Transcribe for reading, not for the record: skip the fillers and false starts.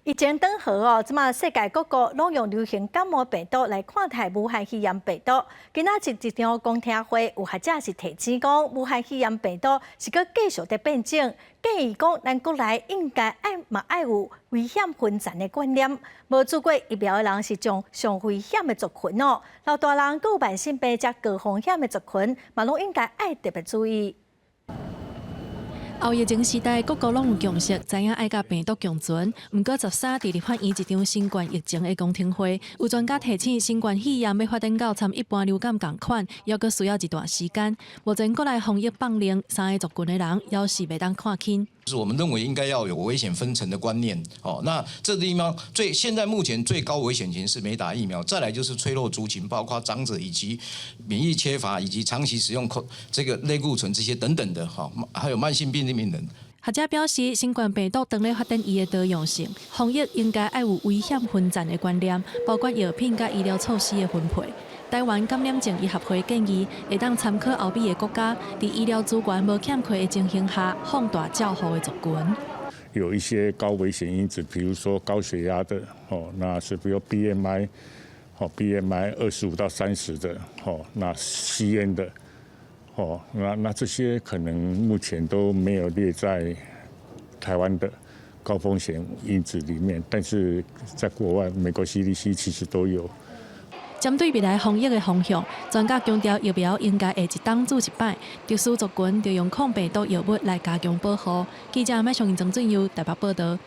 疫情轉好哦，這馬世界各國攏用流行感冒病毒來看待武漢肺炎病毒。今仔日一場公聽會，有學者是提醒講，武漢肺炎病毒是閣繼續佇變種，建議講咱國內應該愛嘛愛有危險分層的觀念。無注過疫苗的人是上上危險的族群哦，老大人閣有慢性病遮高風險的族群，嘛攏應該愛特別注意。後疫情時代，各國攏有共識，知影愛佮病毒共存。毋過13佇立法院一場新冠疫情的公聽會，有專家提醒，新冠肺炎欲發展到參一般流感仝款，猶閣需要一段時間。目前國內防疫放冗，三个族群的人猶是袂當看輕。是我們認為應該要有危險分層的觀念。哦，那這地方最現在目前最高危險群是沒打疫苗，再來就是脆弱族群，包括長者以及免疫缺乏以及長期使用這個類固醇這些等等的，哈，還有慢性病的病人。學者表示，新冠病毒當咧發展伊的多樣性，防疫應該愛有危險分層的觀念，包括藥品佮醫療措施的分配。台灣感染症醫學會建議，會當參考歐美的國家，佇醫療資源無欠缺的情形下，放大照護的族群。有一些高危險因子，比如說高血壓的，哦，那是比如 BMI，哦，BMI 25到30的，哦，那吸菸的，哦，那這些可能目前都沒有列在台灣的高風險因子裡面，但是在國外，美國 CDC 其實都有。針對未來防疫的方向，專家強調疫苗應該會一冬注一擺，特殊族群就用抗病毒藥物來加強保護。記者麥尚義、曾俊佑台北報導。